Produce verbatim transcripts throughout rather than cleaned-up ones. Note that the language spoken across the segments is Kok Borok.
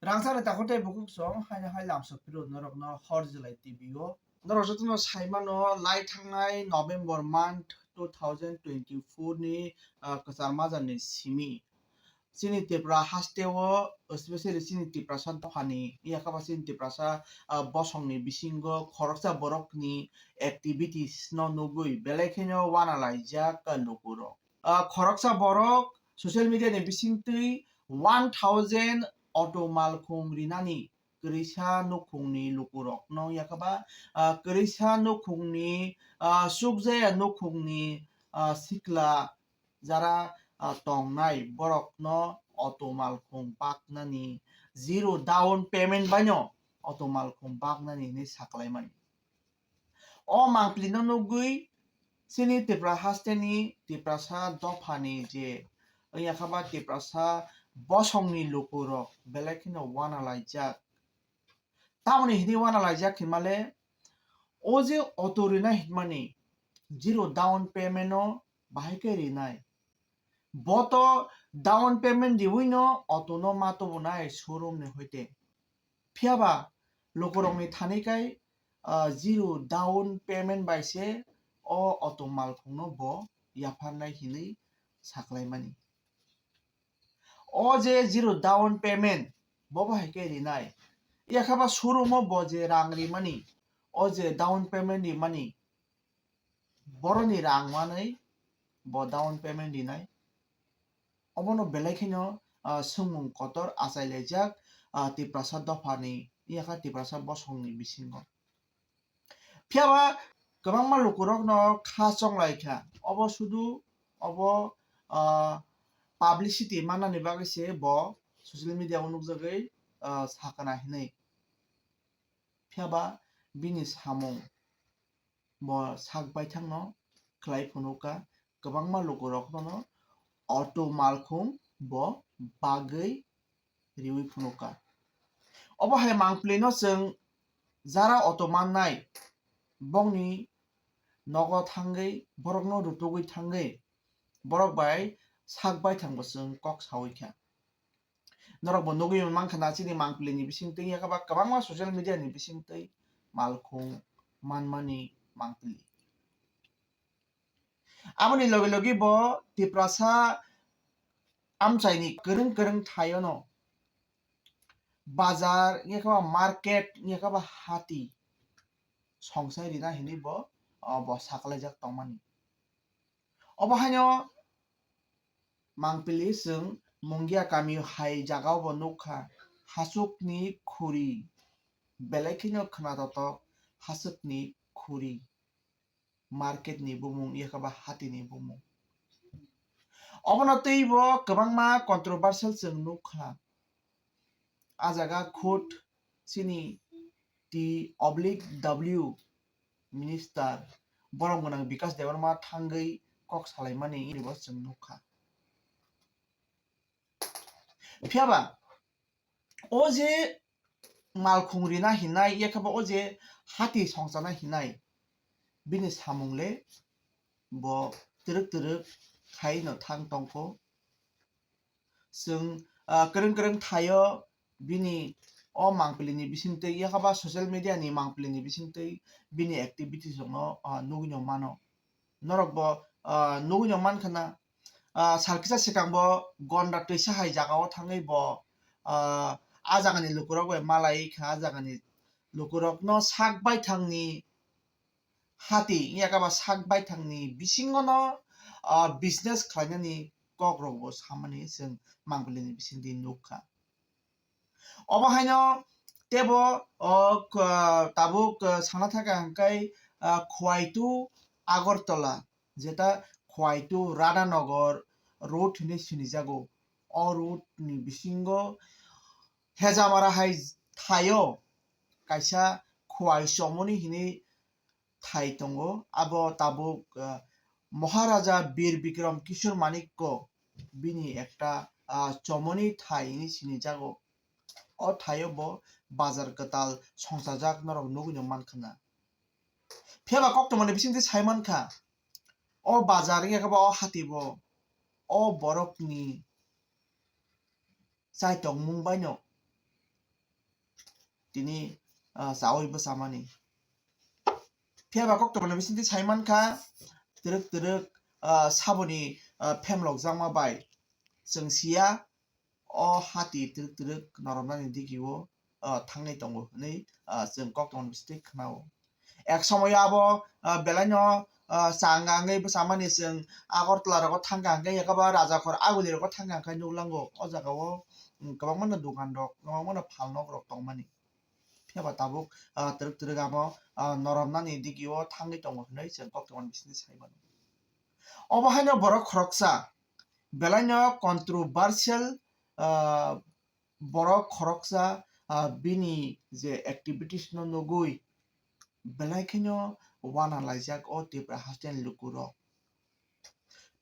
Rangchakni takhuk tei bukhuk song haino hai lamsok phiro norokno Hor Jilai T V o. Norok jotono sai mano, lai thangnai November month two thousand twenty-four ni, ah, kwchar majani simi. Chini Tripura hasteo, especially chini Tiprasa dophani, yakaba chini Tiprasa, ah, bosongni bisingo khoroksa borokni activities no nugwi belai kheno wanalaijak lukurok. Ah, khoroksa borok social media ni bisingtwi one thousand auto malkhung rinani kwrwisa nukhungni lukurokno yakaba, ah, kwrwisa nukhungni, ah, chukjaya nukhungni, ah, sikla jara, ah, tongnai borokno auto malkhung baknani, zero down payment baino auto malkhung baknani hinwi saklaimani. O mangpili no nugwi chini Tripura hasteni Tiprasa dophani je wngya kha ba Tiprasa bosongni lukurok belai kheno wanalaijak. Tamoni hinwi wanalaijak hinmale, o je auto rinai hinmani zero down payment no bahai khe rinai. Bo to down payment riwi no auto no ma tubunai showroom ni hoite. Phiya ba lukurokni thani kai, ah, zero down payment bai se o auto malkhung no bo yapharnai hinwi saklaimani. O je zero down payment bo bahai khe rinai. Yakha ba showroom o bo je rang rimani, o je down payment rimani, boroni rang manwi bo down payment rinai. Obono belai kheno, ah, swngmung kotor achailaijak, ah, Tiprasa dophani, yakha Tiprasa bosongni bisingo. Phiya ba kwbangma lukurokno kha chonglai kha. Obo sudu obo, ah, publicity mannani bagwi se bo social media o nukjagwi, ah, sakana hinwi. Phiya ba bini samung bo sak baithangno khlai phunukha, kwbangma lukurokno auto malkhung bo bagwi riwi phunukha. Obo hai mangpili no chwng jara auto mannai, bongni nogo thangwi borokno rutugwi thangwi borok bai sak baithang bo chwng kok sawi kha. Norok bo nugwi mankha na chini mangpili ni bisingtwi yakaba kwbangma social media ni bisingtwi malkhung manmani mangpili. Aboni logi logi bo Tiprasa amchaini kwrwng kwrwng thaiono bazar wngya khe ba market wngya khe ba hati songsai rina hinwi bo, o, bo sakalaijak tongmani. Obo haino mangpili chwng Mungia kami hai jagao bo nukha, hachukni khuri, belai kheno khwnatotok hachukni khuri. Market ni bumung, yakaba hati ni bumung. Obono teibo kwbangma controversial chwng nukha. A jaga khud chini T oblique W minister borom gwnang Bikas Debbarma thangwi kok salaimani bo chwng nukha. Phiya ba o je malkhung rina hinai, yakhe ba o je hati songchana hinai, bini samung le bo twrwk twrwk khai no thang tongkho. Chwng, ah, kwrwng kwrwng thaio bini o mangpili ni bisingtwi, yakhe ba social media ni mangpili ni bisingtwi bini activities rok no, ah, nugwi no mano. Norok bo, ah, nugwi no mankha na, ah, sal kisa swkang bo gonda twisa hai jaga o thangwi bo, ah, a jaga ni lukurok bai malai kha, a jaga ni lukurok no sak baithang ni hati wngya khe ba sak baithang ni bisingo no, ah, business khlainani kok rok bo samani chwng mangpili ni bisingtwi nukha. Obo haino tebo, o, k-, tabuk, k-, sana thaka hwnkhe, ah, Khwaitu Agartala, jeta Khwaitu Radhanagar road hinwi sinijago. O road ni bisingo Hejamara hai thaio kaisa Khwai Chomoni hinwi thai tongo. Abo tabuk, ah, Maharaja Bir Bikram Kishore Manikko bini ekta, ah, chomoni thai hinwi sinijago. O thaio bo bazar kwtal songchajak norok nugwi no mankha na. Phiya ba koktwmani bisingtwi sai mankha, o bazar wngya khe ba o hati bo o borokni chaitokmung baino tini, ah, chaui bwchamani. Phiya ba koktwmani bisingtwi sai mankha, twrwk twrwk, ah, saboni, ah, phemlokjakma bai chwng siya, o hati twrwk twrwk noromnani digio, ah, thangwi tongo hwnwi, ah, chwng koktwmani bisingtwi khwnao. Ek somoyo abo, ah, belaino, ah, chang angwi bwchamani chwng Agartala rogo thangkha hwnkhe, yakaba Rajakhor Aguli rogo thangkha hwnkhe nuklango. O jagao, mm, kwbangmano dokan rok, kwbangmano phalnok rok tongmani. Phiya ba tabuk, ah, twrwk twrwk abo, ah, noromnani digio thangwi tongo hwnwi chwng koktwmani bisingtwi sai mano. Obo haino borok khoroksa, belaino controversial, ah, borok khoroksa, ah, bini je activities no nugui belai kheno uana laijak o Tripura hasteni lukurok.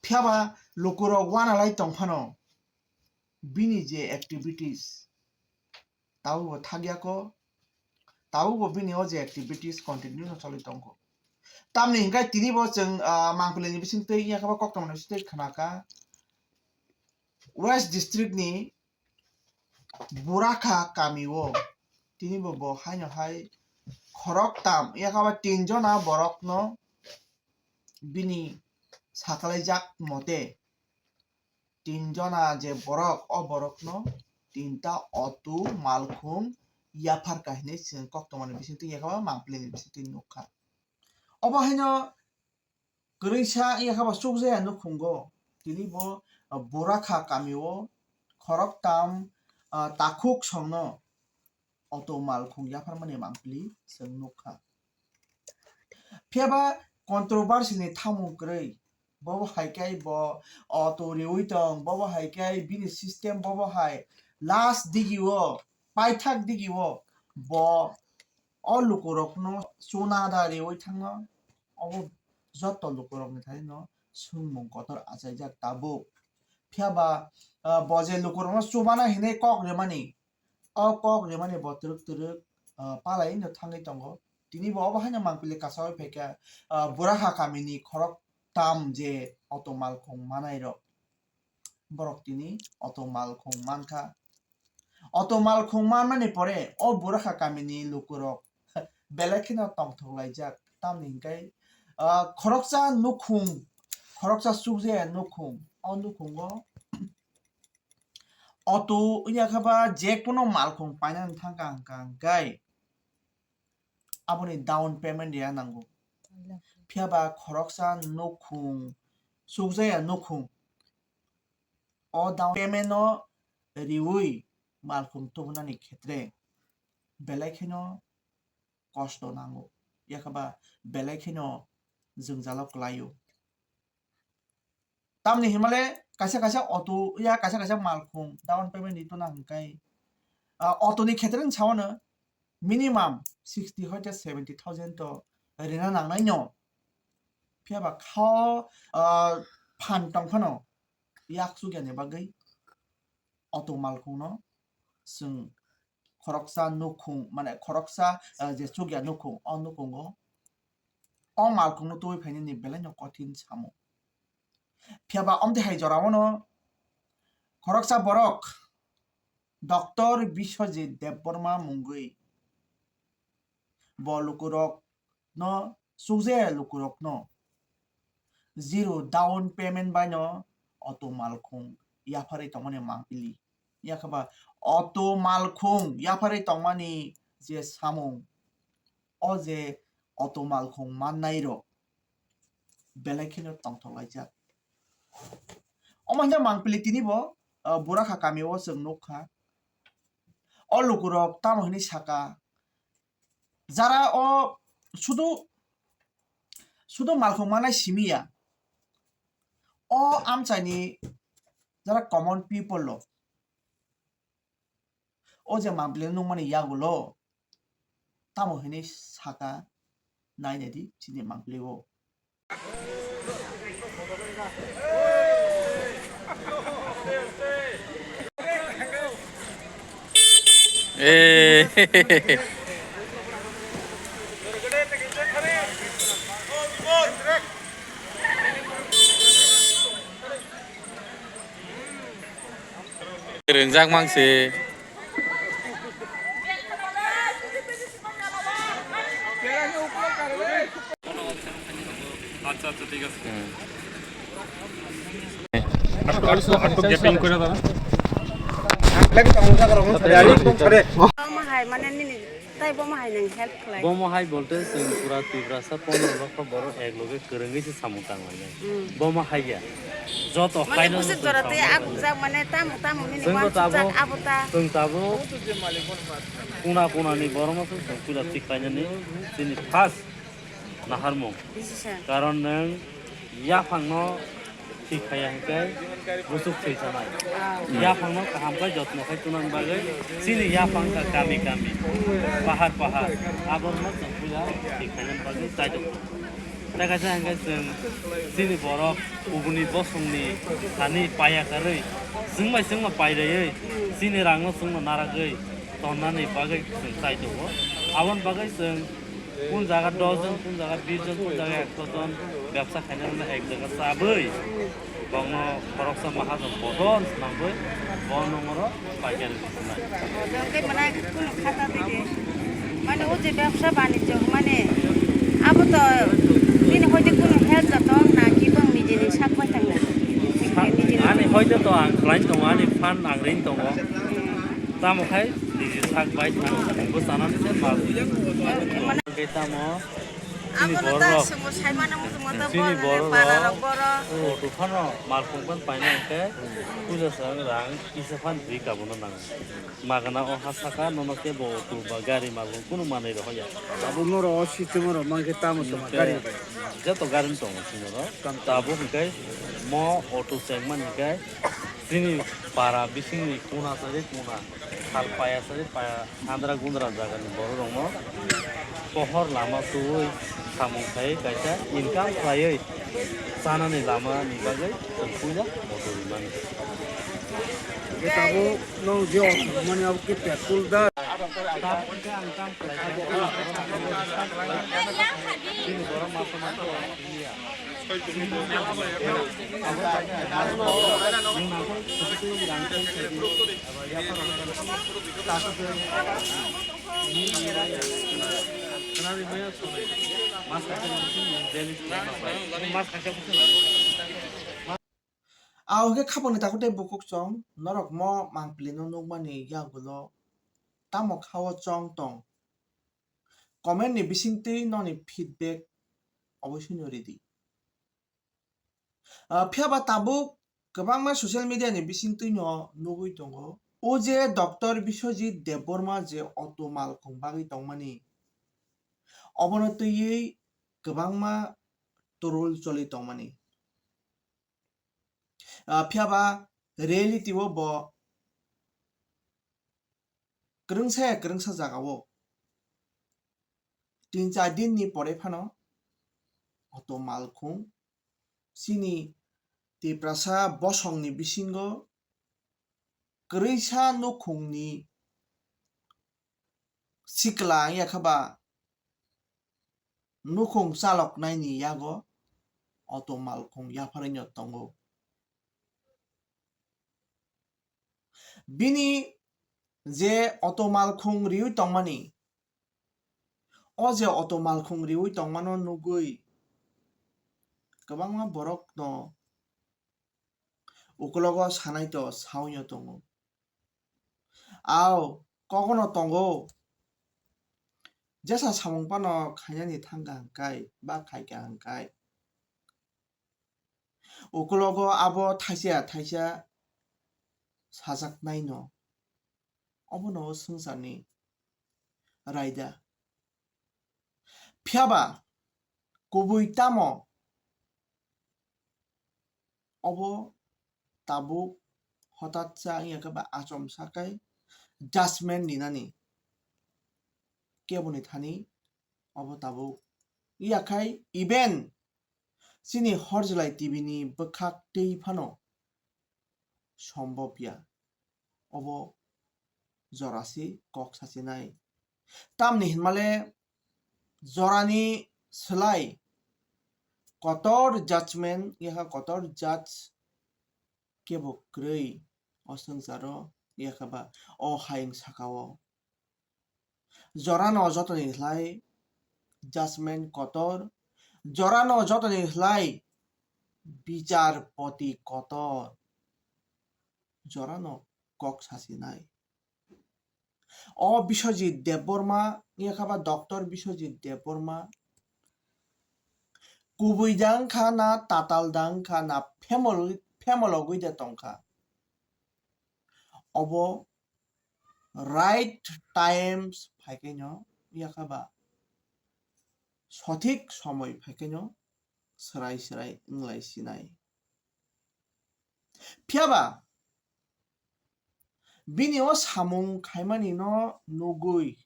Phiya ba lukurok uana lai tongphano bini je activities tabukbo thakya kho, tabukbo bini o je activities continue no choli tongkho. Tamni hwnkhe tinibo chwng, ah, Mangpili ni bisingtwi yakaba koktwmani bisingtwi khwnakha. West District ni Burakha kami o tinibo bo haino hai khoroktam yakaba tin jona borokno bini sakalaijak mote tin jona je borok, o borokno tinta auto malkhung yapharkha hinwi chwng koktwmani bisingtwi yakaba Mangpili ni bisingtwi nukha. Obo haino kwrwisa yakaba chukjaya nukhungo tini bo, ah, Burakha kami o khoroktam, ah, takhuk songno auto malkhung yapharmani Mangpili chwng nukha. Phiya ba controversy ni thamung kwrwi, bobo hai khe bo auto riui tong, bobo hai khe bini system, bobo hai last digi o, paithak digi o, bo o lukurokno chuna da riui thangno, obo joto lukurokni thani no swngmung kotor achaijak tabuk. Phiya ba, ah, bo je lukurokno chubana hinwi kok rimani, o kok rimani bo twrwk twrwk, ah, palai no thangwi tongo. Tini bo obo haino Mangpili kasaui phaikha, ah, Burakha kamini khoroktam je auto malkhung manai rok. Borok tini auto malkhung mankha. Auto malkhung manmani pore o Burakha kamini lukurok belai kheno tongthok laijak. Tamni hwnkhe, ah, khoroksa nukhung, khoroksa chukjaya nukhung, o nukhungo auto wngya khe ba je kono malkhung painani thangkha hwnkha hwnkhe aboni down payment ya nango. Phiya ba khoroksa nukhung, chukjaya nukhung, o down payment no riui malkhung tubunani khetre belai kheno kosto nango, yakhe ba belai kheno jwngjalo kwlaio. Tamni himale kaisa kaisa auto ya kaisa kaisa malkhung down payment ni tona hwnkhe, ah, auto ni khetre wng sao no minimum sixty hoite seventy thousand to rina nangnai no. Phiya ba khao, ah, phan tong phano yak chukya ni bagwi auto malkhung no chwng khoroksa nukhung, mane khoroksa, ah, je chukya nukhung, o nukhungo o malkhungno tubui phainani belaino kothin samung. Phiya ba omtwi hai jorao no khoroksa borok Doctor Biswajit Debbarma mungwi bo lukurok no chukjaya lukurokno zero down payment baino auto malkhung yapharwi tongmani mangpili. Yakhe ba auto malkhung yapharwi tongmani je samung, o je auto malkhung mannai rok belai kheno tongthok laijak. Omo hwnba mangpili tini bo, ah, Burakha kami o chwng nukha. O lukurok tamo hwnwi saka, jara o sudu, sudu malkhung manai simi ya. O amchaini jara common people rok. O je mangpili nukmani yagulo tamo hwnwi saka, nai naidi chini mangpili o. Eh. Ringjak mangsi. আচ্ছা, ঠিক আছে। হুম। একটু, একটু, একটু gap in করে দাও। Bomo hai mane nini tai bomo hai nwng help khlai. Bomo hai bolte chwng pura Tiprasa pondro lokho borok ek loge kwrwngwi se samung tanglainai. Hmm. Bomo hai ya. Joto mane haino busi jora tei agujak mane tamo tamo nini chwng abo ta. Chwng tabuk kuna kuna ni borok no chwng puila thik khlainani chini first naharmung. Decision. Karon nwng yaphangno thik khaiya hinkhe buchuk thwi sanai. Ah. Yaphangno kaham khe jotno khai tunani bagwi chini yaphang kha kami kami, pahar pahar, aborokno chwng puila thik khainani bagwi chaitok. Tei kaisa hinkhe chwng chini borok kubuni bosongni thani paya karwi, chwng bai chwngno pairaiwi, chini rangno chwngno naragwi tonnani bagwi chwng chaitongo. Aboni bagwi chwng kun jaga dos jon, kun jaga bis jon, kun jaga ekso jon bebsa khainai rokno ek jaga chabwi, bongno khoroksa mahajon bodol swnamwi bo nongoro paikari rwnai. Tei mane kunu khata twi de. Mane o je bebsa banijyo mane abo to bini hoite kunu help jato na ki bang nijini sak bai tangna. Ani hoite to ang khlain tongo, ani phan ang rin tongo. Tamo khai niji sak bai thang bo chanani se mal. Mane tamo chini abo no ta borok, swngo sai mano muchung mata chini borok para rok borok. O tu phano mal kung pan paina hingke puja sang rang isa phan dui kabono nang. Magana o ha saka nono ke bo tu ba gari mal kung kunu manai rok ya. Abo noro o system oro mangke tamo tamo gari. Joto gari tongo chini ro. Tamo. Tabuk hingke mo auto chengmani hingke chini para bisingni kuna sari kuna. Sal paya sari paya andra gundra jagani borok rokno pohor lama tubui samung khai kaisa income khlaiwi chanani lama ni bagwi chwng puila motor rimani. Tabuk nwng je auto mani abo khe petrol da. Ahokhe khapangni takhuk tei bukhuk chwng norok mo mangpili no nukmani yagulo tamo kha-o chong tong? Comment ni bisingtwi noni feedback oboisino ridi. Ah, phiya ba tabuk kwbangma social media ni bisingtwi no nugwi tongo. O je Doctor Biswajit Debbarma je auto malkhung bagwi tongmani, obono twiwi kwbangma troll choli tongmani. Ah, phiya ba reality o bo kwrwngsa ya kwrwngsa jagao tin char din ni pore phano auto malkhung chini Tiprasa bosong ni bisingo kwrwisa nukhung ni sikla wngya khe ba nukhung chaloknai ni yago auto malkhung yapharwi no tongo. Bini je auto malkhung riwi tongmani, o je auto malkhung riwi tongmano nugwi kwbangma borok no ukulogo sanai to sawi no tongo. Ao, kogono tongo. Jesa samung phano khainani thangkha hwnkhai, ba khaikha hwnkhai. Ukulogo abo thaisa thaisa sajaknaino. Obono o swngcharni raida. Phiya ba kubui tamo? Obo tabuk hotat cha wngya khe ba achomsa khe judgment rinani keboni thani obo tabuk wngya khai even chini Horjlai T V ni bwkhak twi phano sombobya. Obo jora se kok sachinai. Tamni hinmale jorani slai kotor judgment, yaha kotor judge kebo kwrwi o swngcharo, yakhaba o hayung sakao. Jorano jotoni slai judgment kotor, Jorano jotoni slai bichar poti kotor jorano kok sasinai. O Biswajit Debbarma, wngya kha ba Doctor Biswajit Debbarma, kubui da wngkha na tatal da wngkha na phemol, phemologwi de tongkha. Obo right times phaikhaino, wngya kha ba sothik somoi phaikhaino swrai swrai wnglai sinai. Phiya ba bini o samung khaimani no nugwi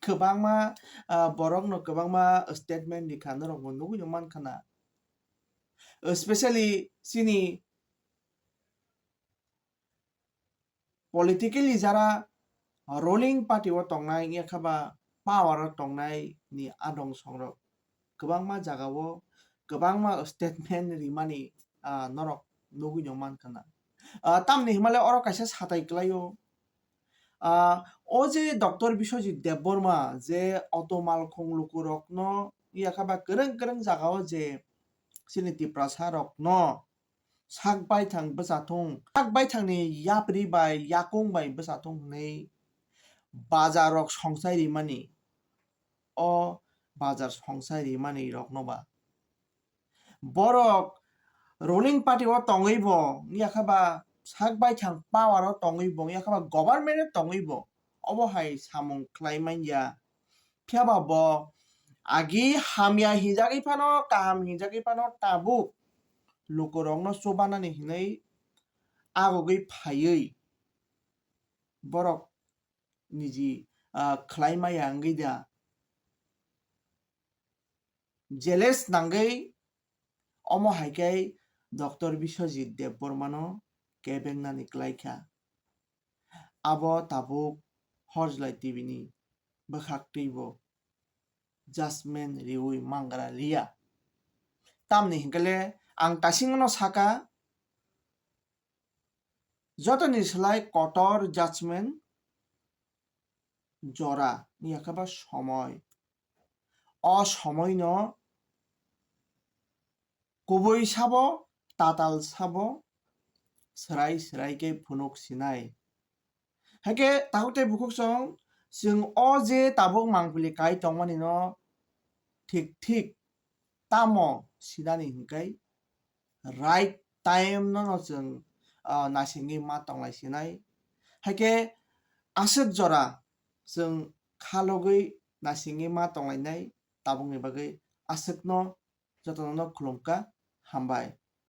kwbangma, ah, borok no kwbangma statement rikha, norok bo nugwi no mankha na. Especially chini politically jara ruling party o tongnai, wngya kha ba power o tongnai ni adong songrok kwbangma jaga o kwbangma statement rimani, ah, norok nugwi no mankha na. Ah, tamni hwnmale oro kaisa satai kwlaio. Ah, o je Doctor Biswajit Debbarma je auto malkhung lukurokno, wngya kha ba kwrwng kwrwng jaga o je chini Tiprasa rokno sak baithang bwchathung, sak baithangni yapri bai yakung bai bwchathung hwnwi bazar rok songchai rimani, o bazar songchai rimani rokno ba borok ruling party o tongwi bo, wngya kha ba sak baithang power o tongwi bo, wngya kha ba government o tongwi bo, obo hai samung khlai manya. Phiya ba bo agi hamya hinjagwi phano, kaham hinjagwi phano tabuk lukurokno chubanani hinwi agogwi phaiwi borok niji, ah, khlai maya wngwi da jealous nangwi omo hai khe Doctor Biswajit Debbarmano kebengnani kwlai kha. Abo tabuk Hojlai T V ni bwkhak twibo judgment riwi mangra liya. Tamni hinkhe le ang tasingno saka, jotoni slai kotor judgment jora, wngya kha ba somoi. O somoino kubui sabo, tatal sabo, swrai swrai khe phunuk sinai. Hakhe tabuk tei bukhuk song, chwng o je tabuk mangpili kai tongmani no thik thik tamo sinani hinkai right time no no chwng, ah, naisingwi ma tonglai sinai. Hakhe aswk jora chwng khalogwi naisingwi ma tonglainai, tabukni bagwi aswkno jotono no khulumkha, hambai.